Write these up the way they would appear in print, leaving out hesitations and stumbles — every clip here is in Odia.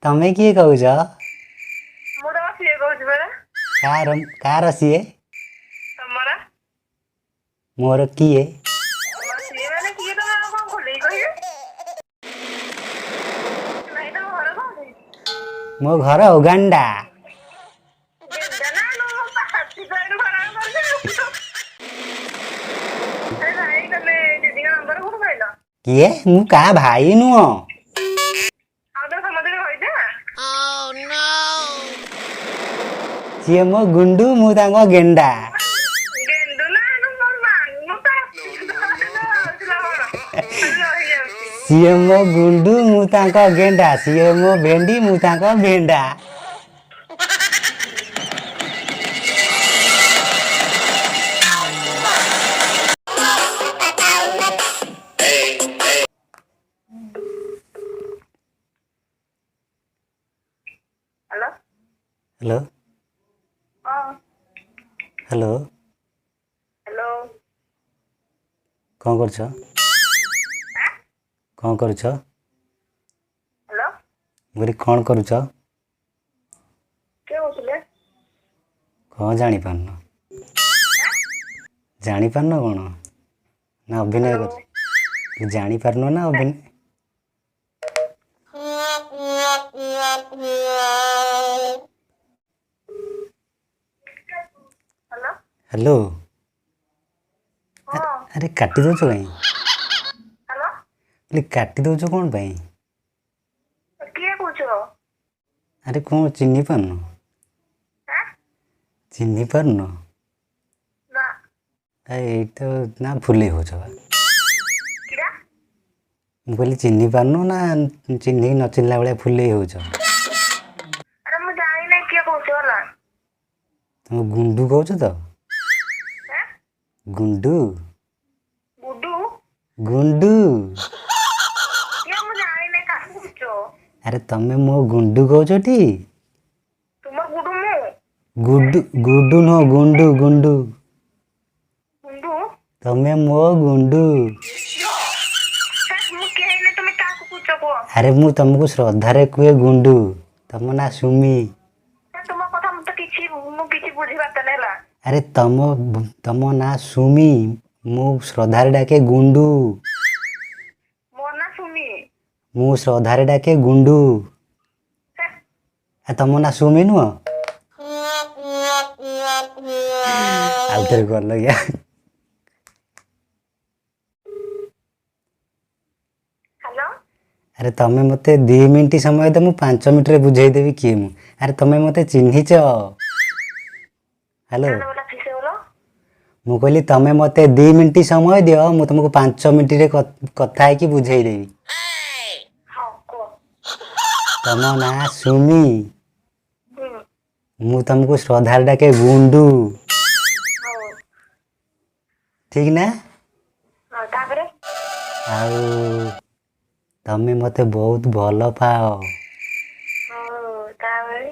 ତମେ କିଏ କହୁଛ? ମୁଁ ତମ ସିଏ କହୁଛି ପରା। କାହାର କାହାର ସିଏ? ତମର। ମୋର କିଏ? ତମର ସିଏ ମାନେ କିଏ ତମେ ଆଉ କଣ ଖୋଲିକି କହିବେ? ଭାଇ, ତମ ଘର କୋଉଠି? ମୋ ଘର ଉଗାଣ୍ଡା। ଗେଣ୍ଡା ନା ଲୋ, ପାଟି ତ ଏଇଠୁ ଖରାପ କରିଦେଲୁ। ଆରେ ଭାଇ, ତମେ ଦିଦିଙ୍କ ନମ୍ବର କୋଉଠୁ ପାଇଲ? କିଏ? ମୁଁ କାହା ଭାଇ ନୁହଁ। ଆଉ ତ ସମସ୍ତେ କହିଦେ। ସିଏ ମୋ ଗୁଣ୍ଡୁ, ମୁଁ ତାଙ୍କ ଗେଣ୍ଡା। ଗେଣ୍ଡୁ ନା ମୋ ମୁଁ ତ ରହିଯାଉଛି। ସିଏ ମୋ ଗୁଣ୍ଡୁ, ମୁଁ ତାଙ୍କ ଗେଣ୍ଡା। ସିଏ ମୋ ଭେଣ୍ଡି, ମୁଁ ତାଙ୍କ ଭେଣ୍ଡା। ହ୍ୟାଲୋ। ହ୍ୟାଲୋ। ହଁ। ହ୍ୟାଲୋ। ହ୍ୟାଲୋ। କ'ଣ କରୁଛ? କ'ଣ କରୁଛ? ହ୍ୟାଲୋ। ମୁଁ କହିଲି, କ'ଣ କରୁଛ? କିଏ କହୁଥିଲେ? କ'ଣ ଜାଣିପାରୁନ? ଜାଣିପାରୁନ କ'ଣ ନା ଅଭିନୟ କରୁଛ? ଜାଣିପାରୁନ ନା ଅଭିନୟ? ହ୍ୟାଲୋ। ହ୍ୟାଲୋ। ହଁ। ଆରେ, କାଟି ଦେଉଛ କାଇଁ? ହ୍ୟାଲୋ। କହିଲି, କାଟି ଦେଉଛ କ'ଣ ପାଇଁ? କିଏ କହୁଛ? ଆରେ, କ'ଣ ଚିହ୍ନି ପାରୁନ? ଚିହ୍ନି ପାରୁନ? ନା। ଏଇ ତ ନା ଫୁଲେଇ ହେଉଛ ବା। କିରା? ମୁଁ କହିଲି, ଚିହ୍ନି ପାରୁନ ନା ଚିହ୍ନିକି ନ ଚିହ୍ନିଲା ଭଳିଆ ଫୁଲେଇ ହେଉଛ? ଆରେ, ମୁଁ ଜାଣିନାହିଁ କିଏ କହୁଛ ହେଲା। ତମେ ଗୁଣ୍ଡୁ କହୁଛ ତ? ଗୁଣ୍ଡୁ। ଗୁଡୁ? ଗୁଣ୍ଡୁ। କିଏ? ମୁଁ ଜାଣିନାହିଁ କାହାକୁ କହୁଛ। ଆରେ, ତମେ ମୋ ଗୁଣ୍ଡୁ କହୁଛ ଟି? ତୁମ ଗୁଡୁ ମୁଁ? ଗୁଡୁ, ଗୁଡୁ ନୁହଁ, ଗୁଣ୍ଡୁ, ଗୁଣ୍ଡୁ। ଗୁଣ୍ଡୁ? ତମେ ମୋ ଗୁଣ୍ଡୁ। ହେ, ମୁଁ କେହି ନାହିଁ, ତମେ କାହାକୁ କହୁଛ କୁହ। ଆରେ, ମୁଁ ତମକୁ ଶ୍ରଦ୍ଧାରେ କୁହେ ଗୁଣ୍ଡୁ। ତମ ନାଁ ସୁମି। ହେ, ତୁମ କଥା ମତେ କିଛି, ମୁଁ କିଛି ବୁଝିପାରୁନି ହେଲା। ଆରେ, ତମ ନାଁ ସୁମି, ମୁଁ ଶ୍ରଦ୍ଧାରେ ଡାକେ ଗୁଣ୍ଡୁ। ମୋ ନାଁ ସୁମି? ମୁଁ ଶ୍ରଦ୍ଧାରେ ଡାକେ ଗୁଣ୍ଡୁ। ହେ, ଆ ତମ ନାଁ ସୁମି ନୁହଁ? ଆଉଥରେ କଲ୍ ଲଗିଆ। ହ୍ୟାଲୋ। ଆରେ, ତମେ ମୋତେ 2 ମିନିଟ୍ ସମୟ ଦିଅ, ମୁଁ 5 ମିନିଟ୍ରେ ବୁଝେଇଦେବି କିଏ ମୁଁ। ଆରେ, ତମେ ମୋତେ ଚିହ୍ନିଛ। ହ୍ୟାଲୋ। बोला, फिर से बोलो। ମୁଁ କହିଲି, ତମେ ମୋତେ 2 ମିନିଟ୍ ସମୟ ଦିଅ, ମୁଁ ତମକୁ 5 ମିନିଟ୍ରେ କଥା ହେଇକି ବୁଝେଇଦେବି। ହଁ, କୁହ। ତମ ନାଁ ସୁମି। ହୁଁ। ମୁଁ ତମକୁ ଶ୍ରଦ୍ଧାରେ ଡାକେ ଗୁଣ୍ଡୁ। ହଉ। ଠିକ ନା? ହଁ, ତାପରେ? ଆଉ ତମେ ମୋତେ ବହୁତ ଭଲ ପାଅ। ହଉ, ତାପରେ?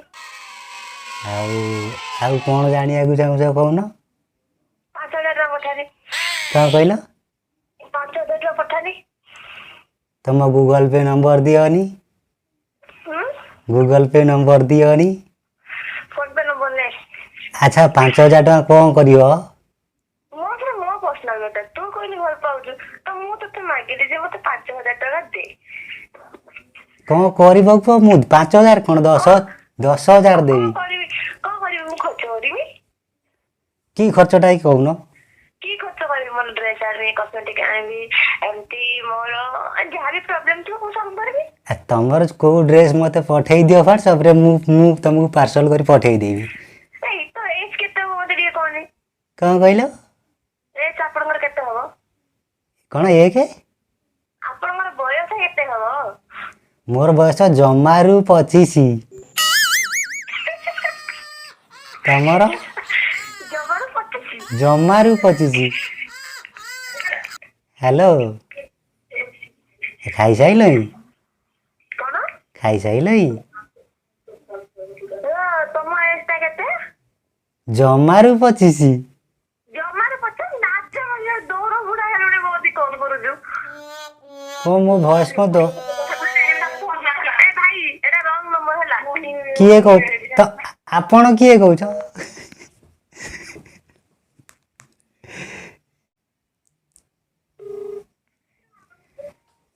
ଆଉ କ'ଣ ଜାଣିବାକୁ ଚାହୁଁଛ କହୁନ? 5,000 ଟଙ୍କା ପଠାନି। କ'ଣ କହିଲ? 5,000 ଟଙ୍କା ପଠାନି। ତମ ଗୁଗଲ ପେ ନମ୍ବର ଦିଅନି। ହୁଁ। ଗୁଗଲ ପେ ନମ୍ବର ଦିଅନି। ଫୋନ ପେ ନମ୍ବର ନେ। ଆଚ୍ଛା, 5,000 ଟଙ୍କା କ'ଣ କରିବ? ମୋ ସେଟା ମୋ ପର୍ସନାଲ ମ୍ୟାଟର। ତୁ କହିଲି ଭଲ ପାଉଛୁ ତ, ମୁଁ ତତେ ମାଗିଲି ଯେ ମତେ 5,000 ଟଙ୍କା ଦେ। କ'ଣ କରିବ କୁହ? ମୁଁ 5,000 କ'ଣ, 10,000 କଣ ଦେବି। କରିବି? କଣ କରିବି? ମୁଁ ଖର୍ଚ୍ଚ କରିବି। କି ଖର୍ଚ୍ଚଟା କି କହୁନ? କି ଖର୍ଚ୍ଚ କରିବି? ମୋର ଡ୍ରେସ୍ ଆଣିବି, କସ୍ମେଟିକ୍ ଆଣିବି, ଏମିତି ମୋର ଯାହା ବି ପ୍ରୋବ୍ଲେମ ଥିବ ମୁଁ ସବୁ କରିବି। ଆ ତମର କୋଉ ଡ୍ରେସ୍ ମୋତେ ପଠେଇ ଦିଅ ହ୍ୱାଟ୍ସଆପ୍ରେ, ମୁଁ ତମକୁ ପାର୍ସଲ କରି ପଠେଇ ଦେବି। ଏଇ ତ ଏଜ୍ କେତେ ହବ ମତେ ଟିକେ କହନି। କ'ଣ କହିଲ? ଏଜ୍ ଆପଣଙ୍କର କେତେ ହବ? କ'ଣ ଏକ? ଆପଣଙ୍କର ବୟସ କେତେ ହବ? ମୋର ବୟସ ଜମାରୁ 25। ତମର? ଜମାରୁ 25? ଜମାରୁ 25। ହ୍ୟାଲୋ, ଖାଇସାଇଲଣି? କଣ? ଖାଇସାଇଲଣି? ତମ ଏଜ୍ ଟା କେତେ? ଜମାରୁ 25। ଜମାରୁ 25? ନାଚ ଦୌଡ଼ ବୁଢା ହେଲୁଣି, ବହୁତ କଲ୍ କରୁଛୁ। କ'ଣ ମୋ ଭଏସ୍ କ'ଣ ଏ ଭାଇ, ଏଟା ରଙ୍ଗ ନମ୍ବର କିଏ କହୁ ତ ଆପଣ କିଏ କହୁଛ?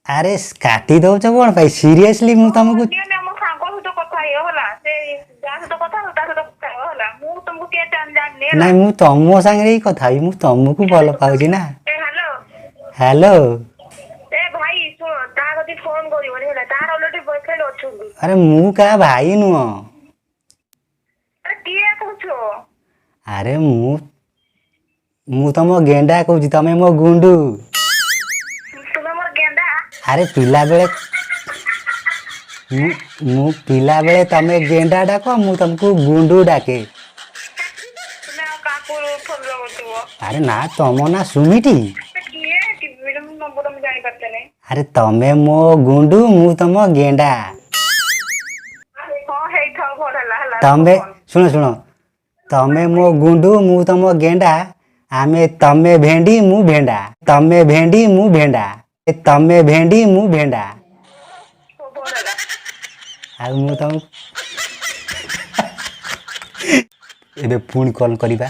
ଆରେ କାଟି ଦଉଛ କଣ ପାଇଁ? ସିରିୟସଲି ମୁଁ ତମକୁ ନିଅ ନିଅ, ମୋ ସାଙ୍ଗ ସହିତ କଥା ହେଇବ ହେଲା। ସେ ଯାହା ସହିତ କଥା ହବ ତା ସହିତ କଥା ହବ ହେଲା। ମୁଁ ତମକୁ କିଏ ଜାଣିନି ହେଲା। ନାଇଁ, ମୁଁ ତମ ସାଙ୍ଗରେ ହିଁ କଥା ହେବି। ମୁଁ ତମକୁ ଭଲ ପାଉଛି ନା। ଏ ହ୍ୟାଲୋ। ହ୍ୟାଲୋ। ଏ ଭାଇ, ଶୁଣ, ତା କତି ଫୋନ କରିବନି ହେଲା। ତାର ଅଲରେଡି ବୟଫ୍ରେଣ୍ଡ ଅଛନ୍ତି। ଆରେ ମୁଁ କାହା ଭାଇ ନୁହଁ। ଆରେ କିଏ କହୁଛ? ଆରେ ମୁଁ ତମ ଗେଣ୍ଡା କହୁଛି, ତମେ ମୋ ଗୁଣ୍ଡୁ। ତୁମେ ମୋର ଗେଣ୍ଡା? ଆରେ ପିଲାବେଳେ ମୁଁ ପିଲାବେଳେ ତମେ ଗେଣ୍ଡା ଡାକ, ମୁଁ ତମକୁ ଗୁଣ୍ଡୁ ଡାକେ। ତୁମେ ଆଉ କାହାକୁ ଫୋନ ଲଗାଉଥିବ? ଆରେ ନା, ତମ ନା ସୁମିଟି। କିଏ ନମ୍ବର ମୁଁ ଜାଣିପାରୁନି। ଆରେ ତମେ ମୋ ଗୁଣ୍ଡୁ, ମୁଁ ତମ ଗେଣ୍ଡା। ହଁ, ହେଇଥାଉ, ଭଲ ହେଲା ହେଲା। ତମେ ଶୁଣ ଶୁଣ, ତମେ ମୋ ଗୁଣ୍ଡୁ, ମୁଁ ତମ ଗେଣ୍ଡା। ଆମେ ତମେ ଭେଣ୍ଡି, ମୁଁ ଭେଣ୍ଡା। ତମେ ଭେଣ୍ଡି, ମୁଁ ଭେଣ୍ଡା। ତମେ ଭେଣ୍ଡି, ମୁଁ ଭେଣ୍ଡା। ଭଲ ହେଲା। ଆଉ ମୁଁ ତମକୁ ଏବେ ପୁଣି କଲ୍ କରିବା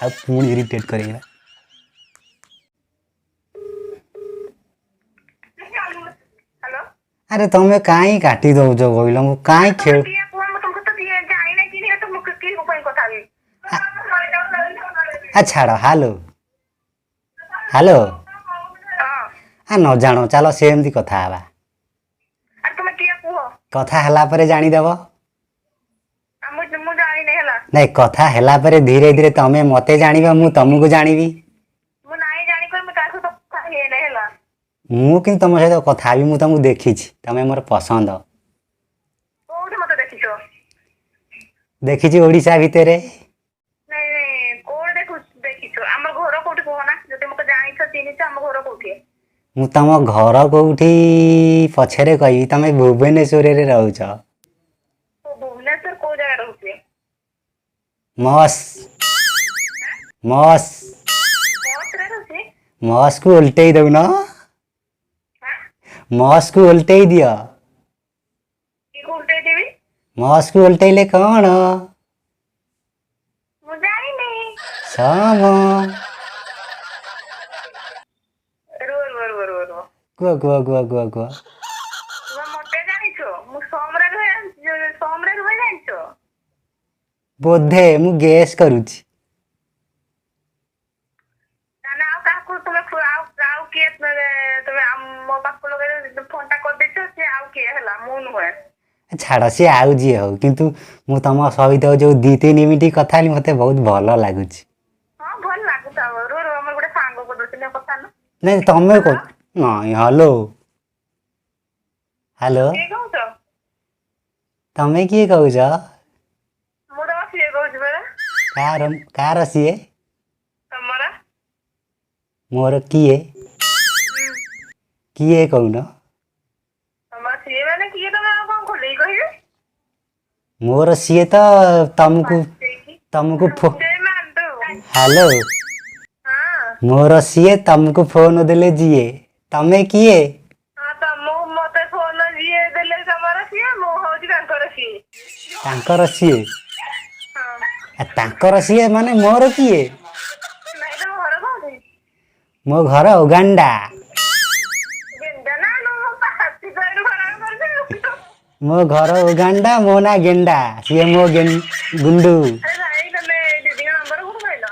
ଆଉ ପୁଣି ଇରିଟେଟ୍ କରିବା। ହ୍ୟାଲୋ। ଆରେ ତମେ କାହିଁ କାଟି ଦଉଛ କହିଲ? ମୁଁ କାହିଁ ଖେଳ କିଏ କୁହ? ମୁଁ ତମକୁ ତ କିଏ ଜାଣିନାହିଁ କି ତ ମୁଁ କିଏ ପାଇଁ କଥା ହେବି? ଆ ଛାଡ଼। Hello hello. ହଁ। ଆ ନ ଜାଣ, ଚାଲ ସେମିତି କଥା ହେବା। ଆରେ ତୁମେ କିଏ କୁହ? କଥା ହେଲା ପରେ ଜାଣିଦେବ। ମୁଁ ଜାଣିନି ହେଲା। ନାଇଁ, କଥା ହେଲା ପରେ ଧୀରେ ଧୀରେ ତମେ ମତେ ଜାଣିବ, ମୁଁ ତମକୁ ଜାଣିବି। ମୁଁ ନାଇଁ ଜାଣିକରି ମୁଁ ତା ସହିତ କଥା ହେଇନାହିଁ ହେଲା। ମୁଁ କିନ୍ତୁ ତମ ସହିତ କଥା ହେବି। ମୁଁ ତମକୁ ଦେଖିଛି, ତମେ ମୋର ପସନ୍ଦ। କୋଉଠି ମତେ ଦେଖିଛ? ଦେଖିଛି ଓଡ଼ିଶା ଭିତରେ। ନାଇଁ ନାଇଁ, କୋଉଠି ଦେଖିଛ? ଆମ ଘର କୋଉଠି କୁହ ନା। ଯଦି ମତେ ଜାଣିଛ, ଚିହ୍ନିଛ, ଆମ ଘର କୋଉଠି? ମୁଁ ତମ ଘର କୋଉଠି ପଛରେ କହିବି। ତମେ ଭୁବନେଶ୍ୱରରେ ରହୁଛ। ଭୁବନେଶ୍ୱର କୋଉ ଜାଗା ରହୁଛି? ମସ୍ ମସ୍। ମସ୍ରେ ରହୁଛି? ମସ୍କୁ ଓଲଟେଇ ଦଉନ। ମସ୍କୁ ଓଲଟେଇ ଦିଅ। କି ଓଲଟେଇ ଦେବି? ମସ୍କୁ ଓଲଟେଇଲେ କଣ? ମୁଁ ଜାଣିନି। ସମ। ରୁହ ରୁହ ରୁହ ରୁହ ରୁହ। କୁହ କୁହ କୁହ କୁହ କୁହ। ତୁମେ ମତେ ଜାଣିଛ? ମୁଁ ସମରେ ରୁହେ, ସମରେ ରୁହେ, ଜାଣିଛ? ବୋଧେ ମୁଁ ଗେସ୍ କରୁଛି। ନା, ଆଉ କାହାକୁ ତୁମେ ଆଉ କିଏ ତୁମେ ମୋ ପାଖକୁ ଲଗେଇ ଫୋନଟା କରିଦେଇଛ। ସିଏ ଆଉ କିଏ ହେଲା, ମୁଁ ନୁହେଁ। ଛାଡ଼, ସିଏ ଆଉ ଯିଏ ହଉ, କିନ୍ତୁ ମୁଁ ତମ ସହିତ ଯୋଉ 2-3 ମିନିଟ୍ କଥା ହେଲି, ମୋତେ ବହୁତ ଭଲ ଲାଗୁଛି। ହଁ, ଭଲ ଲାଗୁଥିବ। ରୁହ ରୁହ, ଆମର ଗୋଟେ ସାଙ୍ଗକୁ ଦଉଛି କଥା ନା। ନାଇଁ, ତମେ କହୁ ନାଇଁ। Hello hello. କିଏ କହୁଛ? ତମେ କିଏ କହୁଛ? ମୁଁ ତମ ସିଏ କହୁଛି ପରା। କାହାର କାହାର ସିଏ? ତମର। ମୋର କିଏ? କିଏ କହୁନ? ତମର ସିଏ ମାନେ କିଏ ତମେ? ଆଉ କଣ ଖୋଲେଇ କହିବେ? ମୋର ସିଏ ତ ତମକୁ ତମକୁ ହ୍ୟାଲୋ। ହଁ। ମୋର ସିଏ ତମକୁ ଫୋନ ଦେଲେ ଯିଏ, ତମେ କିଏ? ହଁ ତ ମୁଁ ମତେ ଫୋନ ଯିଏ ଦେଲେ ତମର ସିଏ, ମୁଁ ହଉଛି ତାଙ୍କର ସିଏ। ତାଙ୍କର ସିଏ? ହଁ। ତାଙ୍କର ସିଏ ମାନେ ମୋର କିଏ? ନାଇଁ, ତମ ଘର କୋଉଠି? ମୋ ଘର ଉଗାଣ୍ଡା। ଗେଣ୍ଡା ନା ଖରାପ। ମୋ ଘର ଉଗାଣ୍ଡା, ମୋ ନା ଗେଣ୍ଡା, ସିଏ ମୋ ଗୁଣ୍ଡୁ। ଆରେ ଭାଇ, ତମେ ଦିଦିଙ୍କ ନମ୍ବର କୋଉଠୁ ପାଇଲ?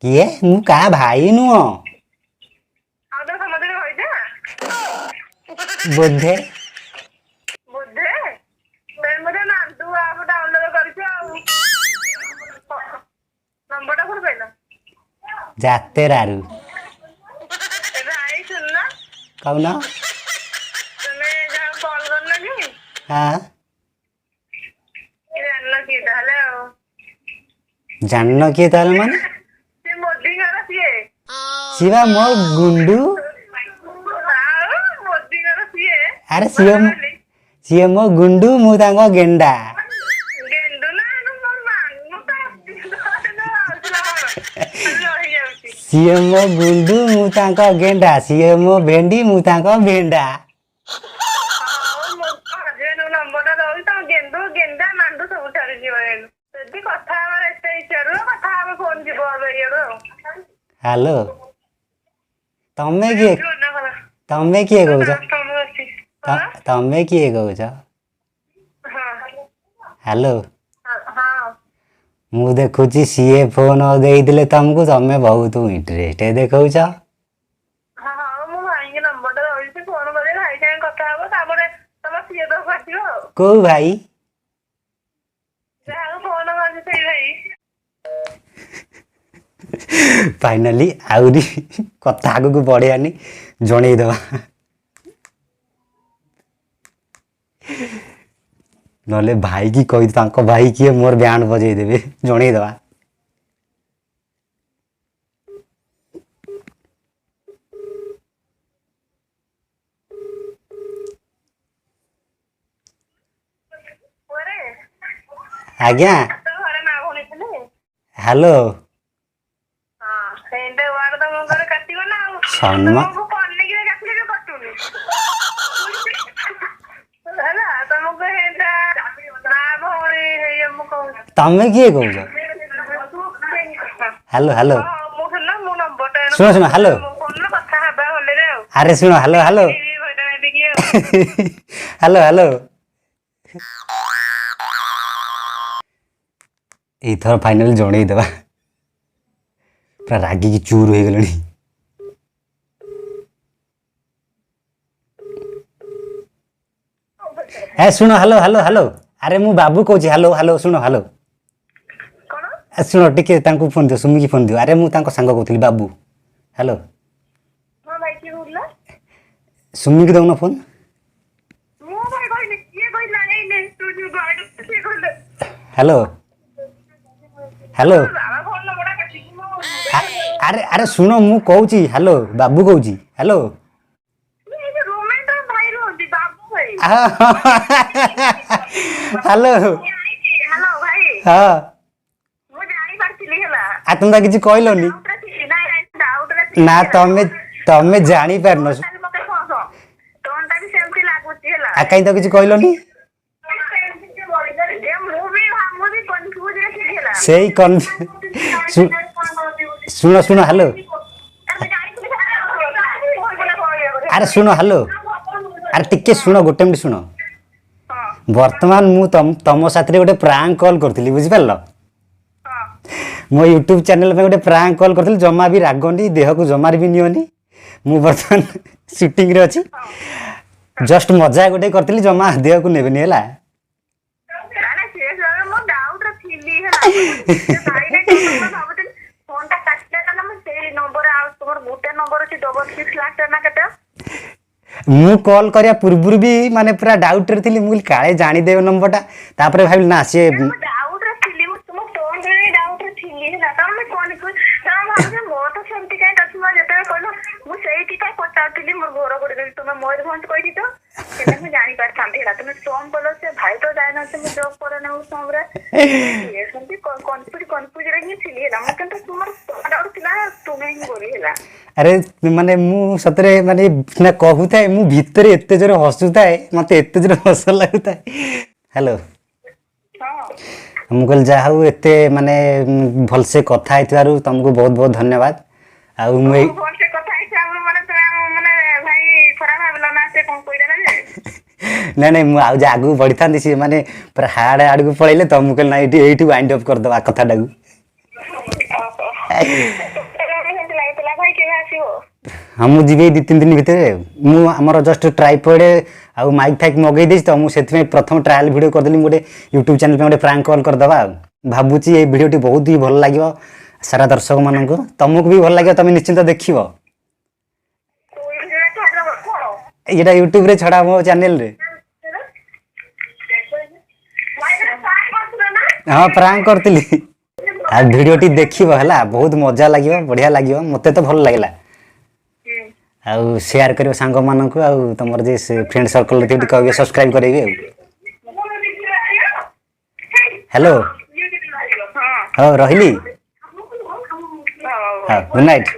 କିଏ? ମୁଁ କାହା ଭାଇ ନୁହଁ। ଆଉ ତମେ ସମସ୍ତେ କହିଛ? ବୋଧେ। ବୋଧେ? ତମେ ବୋଧେ ନାନ୍ଦୁ ଆପ୍ ଡାଉନଲୋଡ କରିଛ। ଆଉ ନମ୍ବରଟା କୋଉଠୁ ପାଇଲ? ଯାତେରାରୁ। ଏ ଭାଇ, ଶୁଣୁନ। କହୁନ। ତମେ ଯାହାକୁ କଲ୍ କରିନ କି? ହଁ। ଜାଣିନ କିଏ ତାହେଲେ ଆଉ। ଜାଣିନ କିଏ ତାହେଲେ ମାନେ? ସେ ମୋଦିଙ୍କର ସିଏ। ସିଏ ବା ମୋ ଗୁଣ୍ଡୁ। ଆଉ ମୋଦିଙ୍କର ସିଏ। ଆରେ ସିଏ ମୋ ଗୁଣ୍ଡୁ, ମୁଁ ତାଙ୍କ ଗେଣ୍ଡା। ଗେଣ୍ଡୁ ନା ମୁଁ ତ ରହିଯାଉଛି। ସିଏ ମୋ ଗୁଣ୍ଡୁ, ମୁଁ ତାଙ୍କ ଗେଣ୍ଡା। ସିଏ ମୋ ଭେଣ୍ଡି, ମୁଁ ତାଙ୍କ ଭେଣ୍ଡା। ହଉ, ମୋ ହଜବେଣ୍ଡ ନମ୍ବରଟା ଦଉଛି, ତମ ଗେଣ୍ଡୁ ଗେଣ୍ଡା ମାଣ୍ଡୁ ସବୁ ଛାଡିଯିବ ଏଇନୁ। ଯଦି କଥା ହେବାର ଏତେ ଇଚ୍ଛା ରୁହ, କଥା ହବ, ଫୋନ ଯିବ ଏବେ ଇଆଡୁ ଆଉ। ହ୍ୟାଲୋ, ତମେ କିଏ? ତମେ କିଏ କହୁଛ? ତମେ କିଏ କହୁଛ? ହ୍ୟାଲୋ। ହଁ। ମୁଁ ଦେଖୁଛି ସିଏ ଫୋନ ଦେଇଥିଲେ ତମକୁ, ତମେ ବହୁତ ଇଣ୍ଟରେଷ୍ଟ ଦେଖାଉଛ। ହଁ ହଁ, ମୁଁ ଭାଇଙ୍କ ନମ୍ବରଟା ରହିଛି, ଫୋନ କରି ଭାଇ ସାଙ୍ଗେ କଥା ହବ, ତାପରେ ତମ ସିଏ ପାଖକୁ ଆସିବ ଆଉ। କୋଉ ଭାଇ? ଯାହାକୁ ଫୋନ କରିଛି ସେଇ ଭାଇ। ଫାଇନାଲି ଆହୁରି କଥା ଆଗକୁ ବଢ଼େଇବାନି, ଜଣେଇଦେବା, ନହେଲେ ଭାଇକି କହି ତାଙ୍କ ଭାଇ କିଏ ମୋର ବ୍ୟାଣ୍ଡ ବଜେଇଦେବେ। ଜଣେଇଦେବା। ପରେ। ଆଜ୍ଞା। ତୋ ଘରେ ମା ଭଉଣୀ ଥିଲେ। ହ୍ୟାଲୋ। ହଁ, ସେଇଟା ୱାର୍ଡ ତମ ଘରେ କାଟିବ ନା ଆଉ। ସମ୍ମାନ। ତମକୁ ପନିକିରେ କାଟିଲେ ବି କଟୁନି ହେଲା। ତମକୁ ହେଇଟା ମା ଭଉଣୀ ହେଇ ମୁଁ କହୁଛି। ତମେ କିଏ କହୁଛ? Hello hello. ହଁ, ମୁଁ ଶୁଣ, ମୁଁ ନମ୍ବରଟା ଶୁଣ ଶୁଣ, ହ୍ୟାଲୋ। ମୋ ଫୋନରେ କଥା ହେବା ଭଲରେ ଆଉ। ଆରେ ଶୁଣ, ହ୍ୟାଲୋ ହ୍ୟାଲୋ। ହଇରାଣ ହେବି କି ଆଉ। Hello hello. ଏଇଥର ଫାଇନାଲ ଜଣେଇଦେବା, ପୁରା ରାଗିକି ଚୁର ହେଇଗଲେଣି। ଏ ଶୁଣ, ହ୍ୟାଲୋ ହ୍ୟାଲୋ ହ୍ୟାଲୋ। ଆରେ ମୁଁ ବାବୁ କହୁଛି। ହ୍ୟାଲୋ ହ୍ୟାଲୋ, ଶୁଣ, ହ୍ୟାଲୋ। କଣ? ଏ ଶୁଣ, ଟିକେ ତାଙ୍କୁ ଫୋନ୍ ଦିଅ, ସୁମିକି ଫୋନ୍ ଦିଅ। ଆରେ ମୁଁ ତାଙ୍କ ସାଙ୍ଗ କହୁଥିଲି, ବାବୁ। ହ୍ୟାଲୋ। ହଁ ଭାଇ, କିଏ କହୁଥିଲା? ସୁମିକି ଦଉନ ଫୋନ୍। ମୁଁ ଭାଇ କହିଲି, କିଏ କହିଲା? ଏଇ ତୁ ଯୋଉ କିଏ କହିଲେ? Hello hello. ବାବା, ଫୋନ ନମ୍ବରଟା କାଟିକି ମୁଁ ଆରେ ଆରେ ଶୁଣ, ମୁଁ କହୁଛି, ହ୍ୟାଲୋ, ବାବୁ କହୁଛି, ହ୍ୟାଲୋ। ରୁମରେ ତ ଭାଇ ରୁହନ୍ତି, ବାବୁ ଭାଇ। ହ୍ୟାଲୋ। ହ୍ୟାଲୋ ଭାଇ। ହଁ। ମୁଁ ଜାଣିପାରିଥିଲି ହେଲା। ଆଉ ତମେ ତ କିଛି କହିଲନି। ଡାଉଟରେ ଥିଲି, ନାଇଁ ନାଇଁ, ଡାଉଟରେ ଥିଲି। ନା, ତମେ ଜାଣିପାରିନ। ମତେ କହ, ଟୋନଟା ବି ସେମିତି ଲାଗୁଛି ହେଲା। ଆଉ କାହିଁ ତ କିଛି କହିଲନି? ଯେ ମୁଁ ବି କନଫ୍ୟୁଜରେ ଥିଲି ହେଲା। ସେଇ କନ୍ ଶୁଣ ଶୁଣ, ହ୍ୟାଲୋ। ଆରେ ଶୁଣ, ହ୍ୟାଲୋ। ଆରେ ଟିକେ ଶୁଣ, ଗୋଟେ ମିନିଟ୍ ଶୁଣ। ବର୍ତ୍ତମାନ ମୁଁ ତମ ସାଥିରେ ଗୋଟେ ପ୍ରାଙ୍କ କଲ୍ କରିଥିଲି, ବୁଝିପାରିଲ? ମୋ ୟୁଟ୍ୟୁବ୍ ଚ୍ୟାନେଲ୍ ପାଇଁ ଗୋଟେ ପ୍ରାଙ୍କ କଲ୍ କରିଥିଲି। ଜମା ବି ରାଗନି, ଦେହକୁ ଜମାରେ ବି ନିଅନି। ମୁଁ ବର୍ତ୍ତମାନ ସୁଟିଂରେ ଅଛି, ଜଷ୍ଟ ମଜା ଗୋଟେ କରିଥିଲି, ଜମା ଦେହକୁ ନେବେନି ହେଲା। ନା, ସେ ମୁଁ ଡାଉଟରେ ଥିଲି ହେଲା। ଭାଇ ଭାବୁଥିଲି ଫୋନଟା କାଟିଲା ନା, ମୁଁ ସେଇ ନମ୍ବର ଆଉ ତୁମର ଗୋଟେ ନମ୍ବର ଅଛି, 66 ଲାଷ୍ଟ ନା କେତେ? ମୁଁ କଲ୍ କରିବା ପୂର୍ବରୁ ବି ମାନେ ପୁରା ଡାଉଟ୍ରେ ଥିଲି। ମୁଁ କହିଲି କାଳେ ଜାଣିଦେବେ ନମ୍ବରଟା, ତାପରେ ଭାବିଲି ନା ସିଏ ମୁଁ ଡାଉଟରେ ଥିଲି, ମୁଁ ତୁମ ଟୋନରେ ଡାଉଟରେ ଥିଲି ହେଲା। ତମେ କନଫ୍ୟୁଜ, ତମେ ଭାବୁଛ ମୋର ତ ସେମିତି କାହିଁ ଅଛି। ମୁଁ ଯେତେବେଳେ କହିଲ, ମୁଁ ସେଇଥିପାଇଁ ପଚାରୁଥିଲି ମୋର ଘର କୋଉଠି। ତୁମେ ମୟୂରଭଞ୍ଜ କହିଛି ତ ସେଟା ମୁଁ ଜାଣିପାରିଥାନ୍ତି ହେଲା। ତୁମେ ସୋମ କହିଲ, ସେ ଭାଇ ତ ଯାଇନହାନ୍ତି, ମୁଁ ଜବ୍ କରେ ନା ସୋମରେ। ସେମିତି କନଫ୍ୟୁଜରେ ହିଁ ଥିଲି ହେଲା ମୁଁ, କିନ୍ତୁ ତୁମର ଡାଉଟ ଥିଲା ତୁମେ ହିଁ ବୋଲି ହେଲା। ଆରେ ମାନେ ମୁଁ ସତରେ ମାନେ ସିନା କହୁଥାଏ, ମୁଁ ଭିତରେ ଏତେ ଜୋରେ ହସୁଥାଏ, ମତେ ଏତେ ଜୋରେ ହସ ଲାଗୁଥାଏ। ହ୍ୟାଲୋ। ହଁ। ମୁଁ କହିଲି ଯାହା ହଉ, ଏତେ ମାନେ ଭଲସେ କଥା ହେଇଥିବାରୁ ତମକୁ ବହୁତ ବହୁତ ଧନ୍ୟବାଦ। ଆଉ ମୁଁ ଏଇ ଭଲସେ କଥା ହେଇଛି ଆମର, ମାନେ ତୁମେ ମାନେ ଭାଇ ଖରାପ ଭାବିଲ ନା, ସେ କଣ କହିଦେଲା ଯେ? ନାଇଁ ନାଇଁ, ମୁଁ ଆଉ ଯେ ଆଗକୁ ବଢ଼ିଥାନ୍ତି, ସିଏ ମାନେ ପୁରା ହାର୍ଡ ଆଡ଼କୁ ପଳେଇଲେ ତ। ମୁଁ କହିଲି ନା, ଏଇଠି ଏଇଠି ୱାଇଣ୍ଡ ଅପ୍ କରିଦେବା କଥାଟାକୁ। ସେମିତି ଲାଗିଥିଲା। ଭାଇ, କେବେ ଆସିବ? ହଁ, ମୁଁ ଯିବି ଏଇ 2-3 ଦିନ ଭିତରେ। ମୁଁ ଆମର ଜଷ୍ଟ ଟ୍ରାଇପଡ଼ ଆଉ ମାଇକ୍ ଫାଇକ୍ ମଗେଇ ଦେଇଛି ତ, ମୁଁ ସେଥିପାଇଁ ପ୍ରଥମ ଟ୍ରାଏଲ୍ ଭିଡ଼ିଓ କରିଦେଲି। ମୁଁ ଗୋଟେ ୟୁଟ୍ୟୁବ୍ ଚ୍ୟାନେଲ୍ ପାଇଁ ଗୋଟେ ପ୍ରାଙ୍କ କଲ୍ କରିଦେବା। ଆଉ ଭାବୁଛି ଏଇ ଭିଡ଼ିଓଟି ବହୁତ ହି ଭଲ ଲାଗିବ ସାରା ଦର୍ଶକମାନଙ୍କୁ, ତମକୁ ବି ଭଲ ଲାଗିବ, ତମେ ନିଶ୍ଚିନ୍ତ ଦେଖିବ। କୋଉ ଭିଡ଼ିଓ ଛାଡ଼ିବ କଣ? ଏଇଟା ୟୁଟ୍ୟୁବରେ ଛଡ଼ା ମୋ ଚ୍ୟାନେଲରେ। ହଁ, ପ୍ରାଙ୍କ କରିଥିଲି। ଆଉ ଭିଡ଼ିଓଟି ଦେଖିବ ହେଲା, ବହୁତ ମଜା ଲାଗିବ, ବଢ଼ିଆ ଲାଗିବ, ମୋତେ ତ ଭଲ ଲାଗିଲା। ଆଉ ସେୟାର କରିବ ସାଙ୍ଗମାନଙ୍କୁ, ଆଉ ତମର ଯେ ଫ୍ରେଣ୍ଡ ସର୍କଲରେ ଥିବେ କହିବେ ସବସ୍କ୍ରାଇବ୍ କରିବେ। ଆଉ ହ୍ୟାଲୋ। ହଉ, ରହିଲି। ହଁ, ଗୁଡ୍ ନାଇଟ୍।